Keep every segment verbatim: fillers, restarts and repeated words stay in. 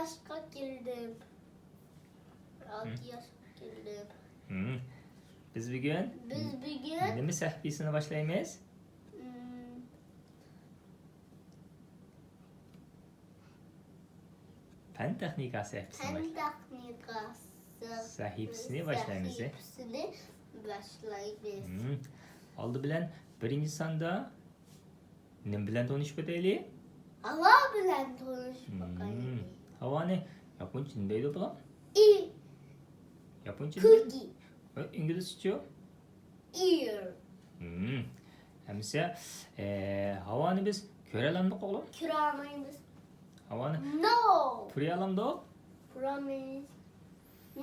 ياشقا كىردىم. ئالتە ياشقا كىردىم. مم. بىز بۈگۈن بىز بۈگۈن نېمە سەھىپىسىنى باشلايمىز؟ مم، پەن تېخنىكا سەھىپىسىنى پەن باشلايمىز. تېخنىكاسى سەھىپىسىنى باشلايمىز. سەھىپىسىنى باشلايمىز. مم. ئالدى بىلەن بىرىنچى ساندا نېمە بىلەن تونۇشۇپ ئۆتەيلى؟ ھاۋا بىلەن تونۇشۇپ باقايلى. مم. ھاۋانى ياپونچە نېمە دەيدۇ، بالام؟ ئى ياپونچە نېمە دەيدۇ؟ كۈكى. ئە، ئىنگلىزچە؟ ئېير. مم. ئەمىسە، ئە، ھاۋانى بىز كۆرەلەمدۇق، ئوغلۇم؟ كۆرەلمەيمىز. ھاۋانى نو. پۇرىيالامدۇق؟ پۇرامىز.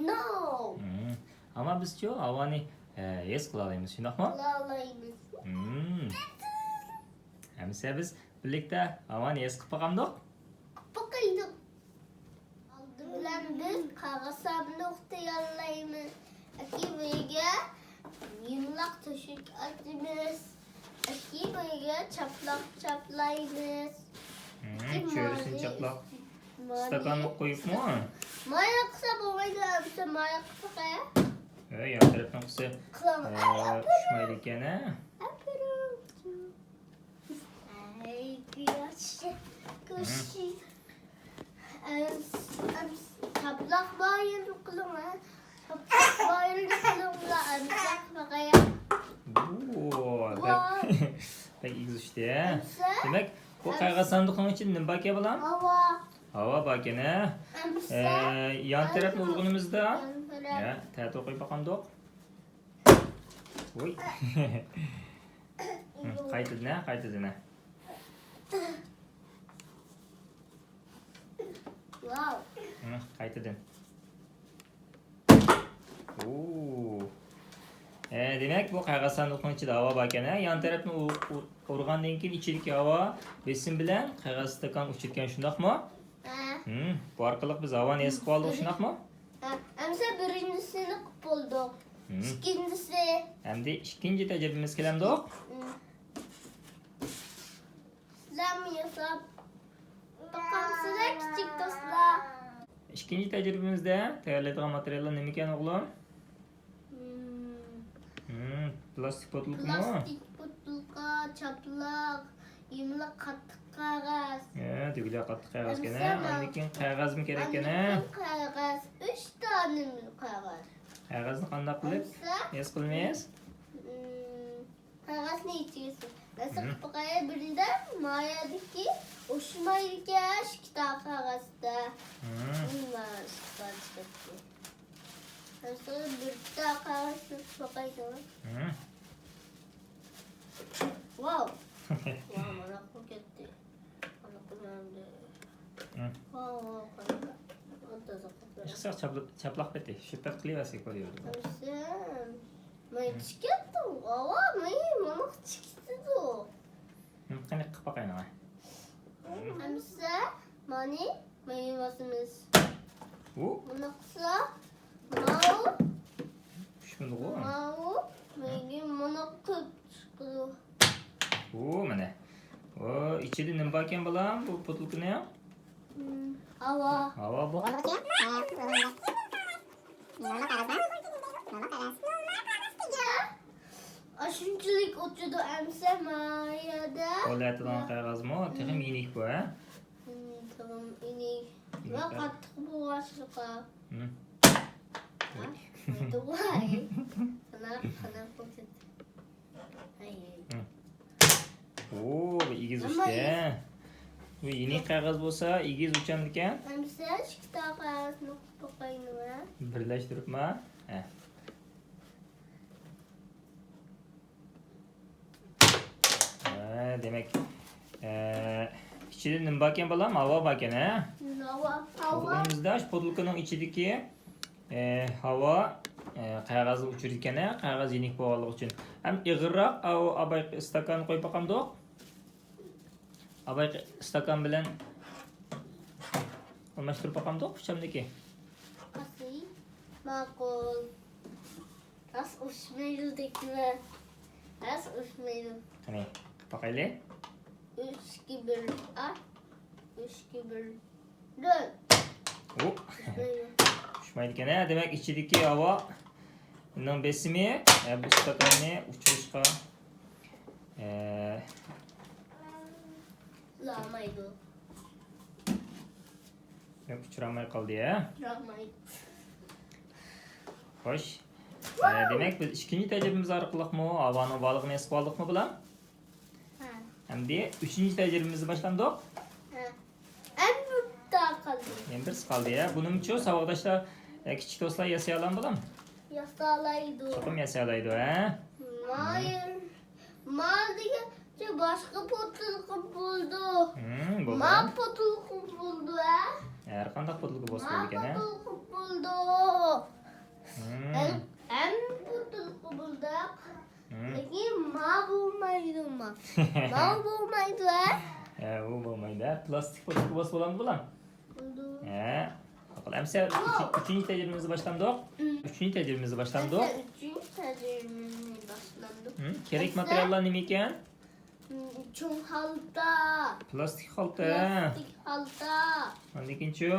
نو. مم. ئەمما بىزچۇ ھاۋانى، ئە، ھېس قىلالايمىز، شۇنداقمۇ؟ قىلالايمىز. مم. ئەمىسە بىز بىرلىكتە ھاۋانى ھېس قىلىپ باقامدۇق؟ باقايلى. ئالدى بىلەن بىز قەغەز ساندۇق تەييارلايمىز. ئەكى بىرگە يۇمىلاق تۆشۈك ئاچىمىز. ئەكى بىرگە چاپلاق چاپلايمىز. مم، چۆرىسىنى چاپلاق. مايا ئىستاكانغا قويۇپمۇ؟ مايا قىلسا بولمايدۇ، ئەمسە مايا قىلسا قايا؟ ئە، يان تەرەپنىڭ قىسى، قىلىمەن. ئە، پىشمايدىكەن، ھە؟ ئەپىرىن. ئەي، گۆشى، گۆشى. ئەمس-، ئەمس-، چاپلاق بايىنى قىلىڭ، ھە؟ چاپلاق بايىنى قىلىڭلار، ئەمسە قايا؟ ئۇ، بەك، بەك ئېگىز ئۇچتى، ھە؟ دېمەك، بۇ قەغەز ساندۇقنىڭ ئىچىدە نېمە باركەن، بالام؟ ھاۋا. ھاۋا باركەن، ھە؟ ئە، يان تەرەپنى ئۇرغىنىمىزدا، ھە، تەتۈر قويۇپ باقامدۇق؟ ۋوي. قايتىدىن، ھە، قايتىدىن، ھە. ۋاۋ. قايتىدىن. ئۇ. ئە، دېمەك، بۇ قەغەز ساندۇقنىڭ ئىچىدە ھاۋا باركەن، ھە؟ يان تەرەپنى ئۇ-، ئۇ-، ئۇرغاندىن كېيىن ئىچىدىكى ھاۋا بېسىم بىلەن قەغەز ئىستاكان ئۇچىدىكەن، شۇنداقمۇ؟ ھە. بۇ ئارقىلىق بىز ھاۋانى ھېس قىلىۋالدۇق، شۇنداقمۇ؟ ھە، ئەمسە بىرىنچىسىنى قىلىپ بولدۇق. ئىككىنچىسى. ئەمدى ئىككىنچى تەجرىبىمىز كېلەمدۇق؟ سىلەرمۇ ياساپ باقامسىلەر، كىچىك دوستلار؟ ئىككىنچى تەجرىبىمىزدە تەييارلايدىغان ماتېرىياللار نېمىكەن، ئوغلۇم؟ مم. مم، پلاستىك بوتۇلكىمۇ؟ پلاستىك بوتۇلكا، چاپلاق، يۇمىلاق قاتتىق قەغەز. ھە، تۈگىدە قاتتىق قەغەزكەن، ئەمسە ئاندىن كېيىن قەغەزمۇ كېرەككەن، ھە؟ ئاندىن كېيىن قەغەز، ئۈچ دانە قەغەز. قەغەزنى قانداق قىلىپ ئەمسە ھېس قىلىمىز؟ مم، قەغەزنى ئېچىۋېسىڭ. مەسىلەن، بىردە مايادىكى ئوخشىمايدىكەن، ئىككى تال قەغەزدە. مانا ئىككى تال چىقىپتۇ. مەسىلەن، بىر تال قەغەزنى باقايلى. ۋاۋ. ۋاۋ، مانا بۇ كەتتى. مانا بۇ مەندە. ۋاۋ، ۋاۋ، قانداق. تازا قىلىپ بېرىڭ. ئىشقىسا چاپلا-، چاپلاق پېتى، شۇ پەت قىلىۋەرسەك بولۇۋېرىدۇ. مەن چىقىپتۇ، ۋاۋ، مەن مانا چىقىپتۇ. قېنى، قىلىپ باقايلى، ھە. ئەمسە مانى مېۋىسىمىز. ئۇ؟ بۇنى قىلسا، ماۋۇ، پىشمىدىغۇ؟ ماۋۇ، مېنىڭ مانا كۆپ چىقىدۇ. ئۇ، مانا. ئۇ، ئىچىدە نېمە باركەن، بالام، بۇ بوتۇلكىنىڭ؟ مم، ھاۋا. ھاۋا بۇ. ئاشۇنچىلىك ئۇچىدۇ ئەمسە مايادا. قول ئەتىدىغان قەغەزمۇ، تېخىمۇ يېنىك بۇ، ھە؟ مم، تېخىمۇ يېنىك. ۋە قاتتىق بولغاچقا. مم. ۋاي. قانداق، قانداق بولسا. ئۇ، بۇ ئېگىز ئۇچتى. بۇ يېنىك قەغەز بولسا، ئېگىز ئۇچامدىكەن. ئەمسە ئىككى تال قەغەزنى قىلىپ باقايلى. بىرلەشتۈرۈپمۇ؟ ھە. ھە، دېمەك، ئە، ئىچىدە نېمە باركەن، بالام؟ ھاۋا باركەن، ھە؟ ھاۋا. ئۇرغىنىمىزدا شۇ پوتۇلكىنىڭ ئىچىدىكى ئە، ھاۋا، ئە، قەغەزنى ئۇچۇرىدىكەن، ھە، قەغەز يېنىك بولغانلىقى ئۈچۈن. ھەم ئېغىرراق، ئاۋۇ ئاباي ئىستاكاننى قويۇپ باقامدۇق؟ ئاباي ئىستاكان بىلەن ئالماشتۇرۇپ باقامدۇق، ئۇچامدىكى؟ ماقۇل. راست ئۇچمايدۇ دەيدىمەن. راست ئۇچمايدۇ. قېنى، قىلىپ باقايلى. ئۈچكە بىر، ئا، ئۈچكە بىر. دۆت. بولمايدىكەن، ھە؟ دېمەك، ئىچىدىكى ھاۋانىڭ بېسىمى، ئە، بۇ ئىستاكاننى ئۇچۇرۇشقا، ئە، ئۇچۇرالمايدۇ. دېمەك، ئۇچۇرالماي قالدى، ھە؟ ئۇچۇرالمايدۇ. خوش. ئە، دېمەك، بىز ئىككىنچى تەجرىبىمىز ئارقىلىقمۇ ھاۋانىڭ بارلىقىنى ھېس قىلالدۇقمۇ، بالام؟ ھە. ئەمدى ئۈچىنچى تەجرىبىمىزنى باشلامدۇق؟ ھە. ئەمدى بىر قالدى. يەنە بىرسى قالدى، ھە. بۇنىڭچۇ ساۋاقداشلار، ئە، كىچىك دوستلار ياسىيالامدۇ، بالام؟ ياسالايدۇ. چوقۇم ياسىيالايدۇ، ھە؟ مايىل. ما دېگەنچە باشقا پوتۇلكا بولىدۇ. ھىم، بولىدۇ. ما پوتۇلكا بولىدۇ، ھە؟ ھەر قانداق پوتۇلكا بولسا ما بولىدىكەن، ھە؟ پوتۇلكا بولىدۇ. ھىم. ھەم، ھەم پوتۇلكا بولدى. ھىم. لېكىن ما بولمايدۇ، ما. ما بولمايدۇ، ھە؟ ھە، ئۇ بولمايدۇ، ھە؟ پلاستىك پوتۇلكا بولسا بولامدۇ، بالام؟ بولىدۇ. ھە. ئەمسە ئۈچ-، ئۈچىنچى تەجرىبىمىزنى باشلامدۇق؟ ھىم. ئۈچىنچى تەجرىبىمىزنى باشلامدۇق؟ ئەمسە ئۈچىنچى تەجرىبىمىزنى باشلامدۇق. ھىم. كېرەك ماتېرىياللار نېمە ئىكەن؟ چوڭ خالتا. پلاستىك خالتا. پلاستىك خالتا. ئاندىن كېيىنچۇ؟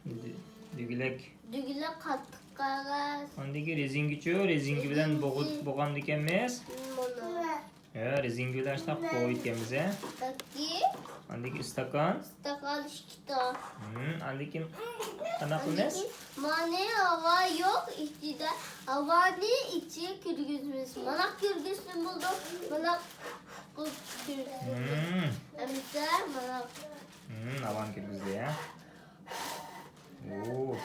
دۈ-، دۈگىلەك. دۈگىلەك قاتتىق قەغەز. ئاندىن كېيىن رېزىنكىچۇ؟ رېزىنكا بىلەن بوغۇ-، رېزىنكا. بوغامدىكەنمىز. مانا. ھە، رېزىنكا بىلەن شۇنداق بوغۇيدىكەنمىز، ھە. تاكى. ئاندىن كېيىن ئىستاكان. ئىستاكان ئىككى تا. ھىم، ئاندىن كېيىن قانداق قىلىمىز؟ مانا ھاۋا يوق ئىچىدە. ھاۋانى ئىچىگە كىرگۈزىمىز. مانا كىرگۈزسە بولىدۇ. مانا كىرگۈزسە. ھىم. ئەمسە مانا. ھىم، ھاۋانى كىرگۈزدى، ھە. ئوو.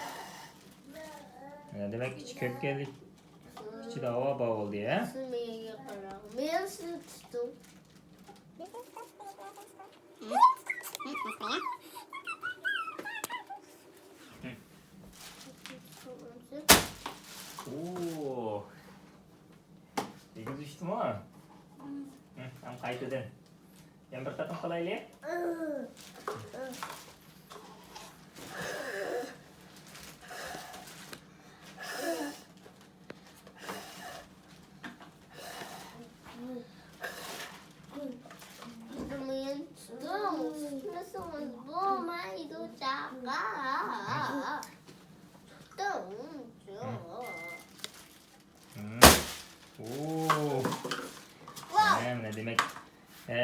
مانا دېمەك، ئىچى كۆپكەنلىك. ئىچىدە ھاۋا بار بولدى، ھە. سىز مېنى قاراڭ. مېنى سىز تۇتۇڭ. ئوو. ئېگىز ئۇچتىمۇ؟ ھە، ھەم قايتىدىن. يەنە بىر قېتىم قىلايلى. تۇتۇڭ، تۇتمىسىڭىز بولمايدۇ، چاقا. تۇتۇڭ. ھىم. ئوو. ۋاۋ. ھە، مانا دېمەك. ئە،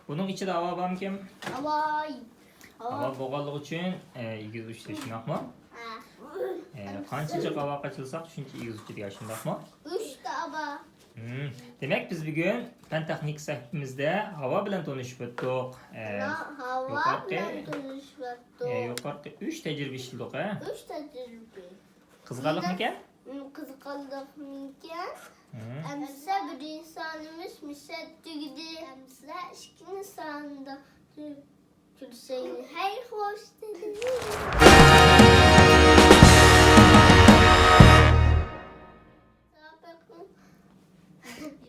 بۇنىڭ ئىچىدە ھاۋا بارمىكىن؟ ھاۋا. ھاۋا بولغانلىقى ئۈچۈن، ئە، ئېگىز ئۇچتى، شۇنداقمۇ؟ ھە. ئە، قانچە جىق ھاۋا قاچىلىساق، شۇنچە ئېگىز ئۇچىدىكەن، شۇنداقمۇ؟ ئۈچ تا ھاۋا. ھىم. دېمەك، بىز بۈگۈن پەن تېخنىكا سەھىپىمىزدە ھاۋا بىلەن تونۇشۇپ ئۆتتۇق. ئە، مانا ھاۋا يۇقىرىقى، بىلەن تونۇشۇپ ئۆتتۇق. ئە، يۇقىرىقى ئۈچ تەجرىبە ئىشلىدۇق، ھە؟ ئۈچ تەجرىبە. قىزىقارلىقمىكەن؟ ھىم، قىزىقارلىقمىكەن؟ ھىم. ئەمسە بىرىنچى سانىمىز مىسال تۈگىدى. ئەمسە ئىككىنچى ساندا كۆرۈشەيلى. ھەي، خوش دېدىم.